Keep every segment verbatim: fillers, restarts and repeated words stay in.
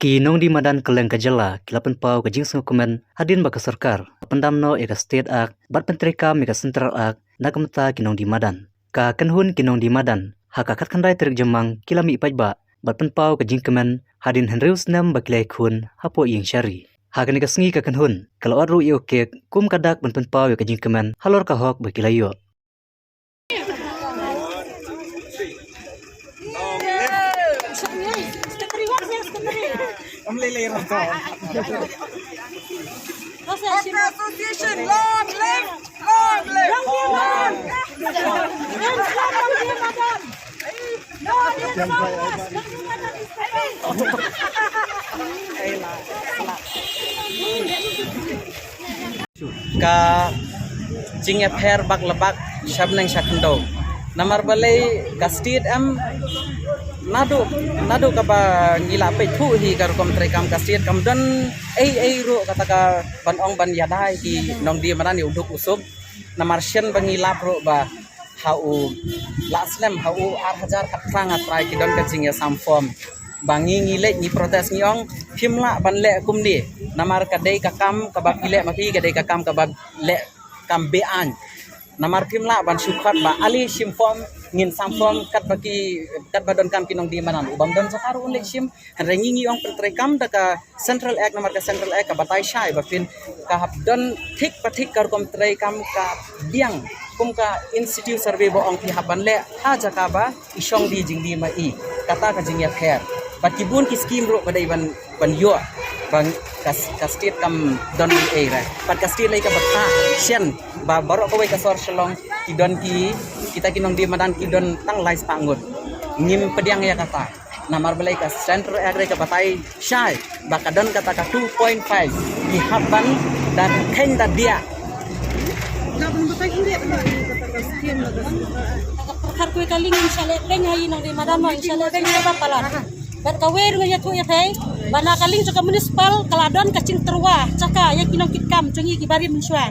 Ki nongdie madan kylleng ka jylla ki la pynpaw ka jingsngewkmen hadien ba ka sorkar la pyndam noh ïa ka State Act bad pyntreikam ïa ka Central Act na ka bynta ki nongdie madan. Ka kynhun ki nongdie madan ha ka khatkhyndai tarik Jymmang ki la mih paidbah bad pynpaw ka jingkmen hadien hynriew snem ba ki la ïakhun hapoh ïing shari. Ha kane ka sngi ka kynhun ka la wad ruh ïa u kek kum ka dak ban pynpaw ïa ka jingkmen halor ka hok ba ki la ïoh. Association, long live, long live. Ka jingïapher bak la bak sha bneng sha khyndew. Namar balei ka state em naduh, naduh kaba ngi la peit thuh hi ka rukom treikam ka state kam don ei ei ruh kata ka ban ong ban ïada ïa ki nongdie madan ïa u duk u suk. Namar shen ba ngi lap ruh ba ha u la snem ha u ar hajar khatphra nga trai ki don ka jingïasam form. Ba ngi ngi leit ngi protest ngi ong phim lah ban leh kumne. Namar ka dei ka kam kaba phi leh ma phi ka dei ka kam kaba leh kam be-aiñ. Namar phim lah ban shu khot ba ale shim form ngin sam form katba ki katba donkam ki nongdie madan u bym don jaka ruh un leit shim. Hynrei ngi ngi ong pyntreikam da ka Central Act namar ka Central Act ka batai shai ba phin ka hap don thik pa thik ka rukom treikam ka biang kum ka in situ survey ba ong phi hap ban leh ha jaka ba i shong die jingdie ma i. Kata ka jingïapher. Bad ki bun ki skim ruh ba dei ban ban ïoh ban ka, ka state kam don ei ei re. Bad ka state lei ka batai shen ba baroh kawei ka sor Shillong ki don ki kita ki nongdie madan ki don tang lai spah ngut. Ngim pdiang ïa kata. Namar balei ka Central Act re ka batai shai ba ka don kata ka two point five. Ki hap ban da kheiñ da diah. Ka pyrkhat kawei ka lieng in sha leh beiñ ha i nongdie madan ma in sha leh beiñ ha ba palat. Bad kawei ruh nga ïathuh ïa phi ba na ka lieng jong ka municipal ka la don ka jingtyrwa jaka ïa ki nongkitkam jong i ki barim mynshuwa.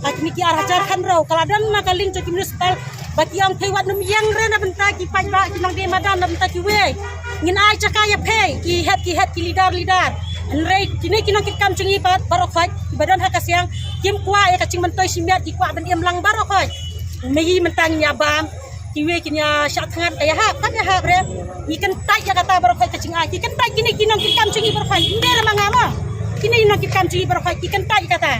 Ha kine ki ar hajar khyndai ka la don na ka lieng jong ki municipal ba ki ong phi wat nym ïeng re na bynta ki paidbah ki nongdie madan na bynta kiwei. Ngin ai jaka ïa phi ki head ki head ki leader leader. Hynrei kine ki nongkitkam jong i bad baroh khoit kiba don ha ka siang kim kwah ïa ka jingmyntoi shimiat ki kwah ban im lang baroh khoit. Ma i mynta ngin ïa bam kiwei kin ïa shah thngan ka ïa hap kam ïa hap re. Ngi kyntait ïa kata baroh khoit ka jingai ki kyntait kine ki nongkitkam jong i baroh khoit. Ym dei re ma nga mo. Kine ki nongkitkam jong i baroh khoit ki kyntait ïa kata.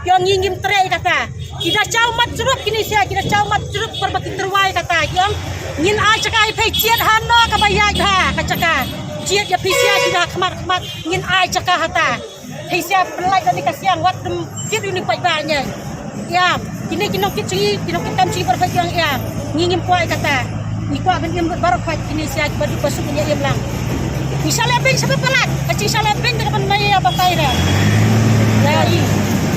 Ïa ngi ngim trei ïa kata. Ki da jaw mat jrup kine sia ki da jaw mat jrup por ba ki tyrwa ïa kata. Ïa ngin ai jaka ïa phi jied hano kaba ïaid ha ka jaka. Jied ïa phi sia ki da khmat khmat ngin ai jaka hata. Hei sia pynlait da ni ka siang wat ym kit uni paidbah ñe. Ïa kine ki nongkit jong i ki nongkitkam jong i baroh khoit ïa ngi ngim kwah ïa kata. Ngi kwah ban im lut baroh khoit kine sia kiba duk ba suk ïa im lang. Ngi sha leh beiñ sha ba palat ka jing sha leh beiñ da ka ban maya ba kai re. Ïa i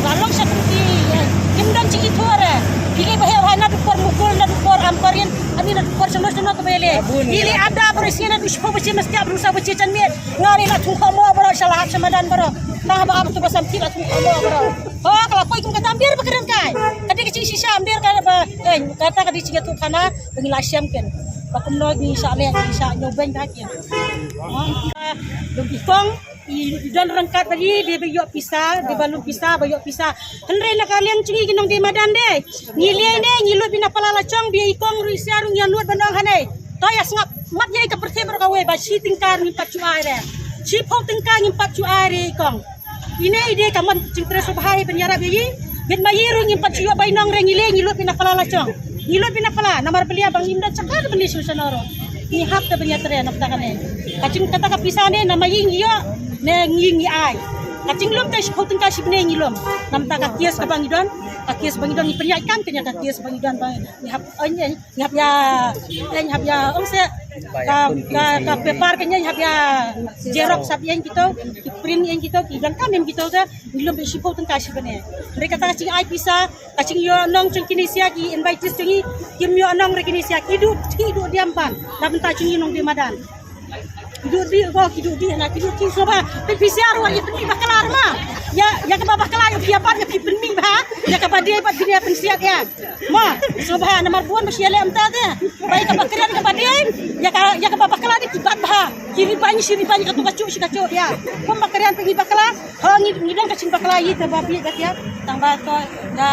la long sha kum ki ïa kim don jingithuh re. Phi leh ba heh hai na duk por mukul na duk por am korin ani na duk por shano shano kaba ïa leh. Ngi leh ada baroh sien na duk shiphew baje mestiap duk saw baje janmiet. Nga ni la thung kha mo baroh sha la hap sha madan baroh. Tang haba ap tu ba sam ki la thung kha mo baroh. Ho ka la poi kum kata ym dei ba kren kai. Ka dei ka jingshisha ym dei ka ba eh kata ka dei jingïathuh khana ba ngi la shem ken. Ba kumno ngi sha leh ngi sha ñiew beiñ ba ki. Dong ki kong i don ryngkat ba i dei ba ïoh pisa dei ba lum pisa ba ïoh pisa. Hynrei na ka liang jong ngi ki nongdie madan de ngi leh ne ngi lut bina pala la jong bia i kong ruh i sia ruh ngi ïa nud ban ong hanei. To ïa sngap mat ïa ka pyrthei baroh kawei ba shi tyngka ngim pat shu ai re. Shiphew tyngka ngim pat shu ai re i kong. Ine i dei ka mon jingtrei sngewbha ban ïarap ïa i. Bit ma i ruh ngim pat shu ïoh bainong re ngi leh ngi lut bina pala la jong. Ngi lut bina pala namar ba lei ba ngim da jaka da ban leit sha shano ruh. Ngi hap te ban ïatrei na bynta kane. Ka jing kata ka pisa ne namar i ngi ïoh ne ngi ngi ai. Ka jinglum te shiphew tyngka shi bnai ngi lum. Na bynta ka kies kaba ngi don. Ka kies ba ngi don ngi pynïaid kam kane ka kies ba ngi don ba ngi hap ong ïa ngi hap ïa ïa ngi hap ïa ong se ka ka ka paper kane ngi hap ïa xerox hap ïa ngi kito ki print ïa ngi kito ki don kam ïa ngi kito se ngi lum beit shiphew tyngka shi bnai. Hynrei kata ka jingai pisa ka jingïoh nong jong kine sia ki invitees jong ngi kim ïoh nong re kine sia ki duh ki duh diam ban na bynta jong ngi nongdie madan. Ki duh dih ko, ki duh dih na, ki duh dih sngewbha. Pynpisiar wa ïa pynmih bakla ma. Ïa, ïa kaba bakla ïa phi ïa pat ïa phi pynmih bha. Ïa kaba dei pat phi dei pynsiat ïa. Ma, sngewbha namar bun ba shi ïa leh mynta te. Ba ïa kaba kren kaba dei. Ïa ka, ïa kaba bakla dei ki bat bha. Ki ribain shi ribain ka tu ka chuh shi ka chuh ïa. Kum ba kren pynmih bakla. Ho ngi ngi dang ka shin bakla ïa te ba phi ka tiap. Tang ba ko da.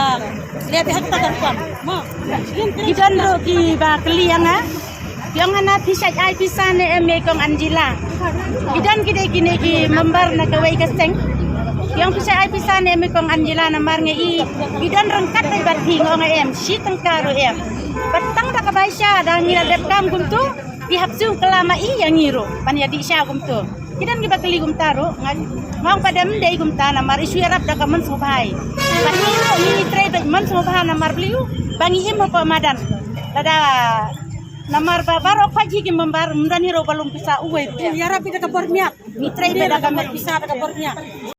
Leh bha ka ta ka rukom. Ma. Ki don ruh ki ba kylli ïa nga. Ki ong hana phi shait ai pisa ne em ïa i kong Angela. Ki don ki dei kine ki member na kawei ka seng. Ki ong phi shait ai pisa ne em ïa i kong Angela namar nga i. Ki don ryngkat bad phi nga ong em shi tyngka ruh em. Bad tang da ka bai sha da ngi la dep kam kumtu. Phi hap shu kylla ma i ïa ngi ruh ban ïa dih sha kumtu. Ki don ki ba kylli kumta ruh nga nga ong pat dem dei kumta namar i shu ïarap da ka mon sngewbha. Bad ngi ruh ngi trei bad mon sngewbha namar bliu ba ngi im hapoh madan. Lada Namar ba baroh pha ji ki member mynta hi ruh ba long pisa uwei ruh. Ïarap ïa da ka bor miat. Ngi trei bad da ka bor pisa da ka bor miat.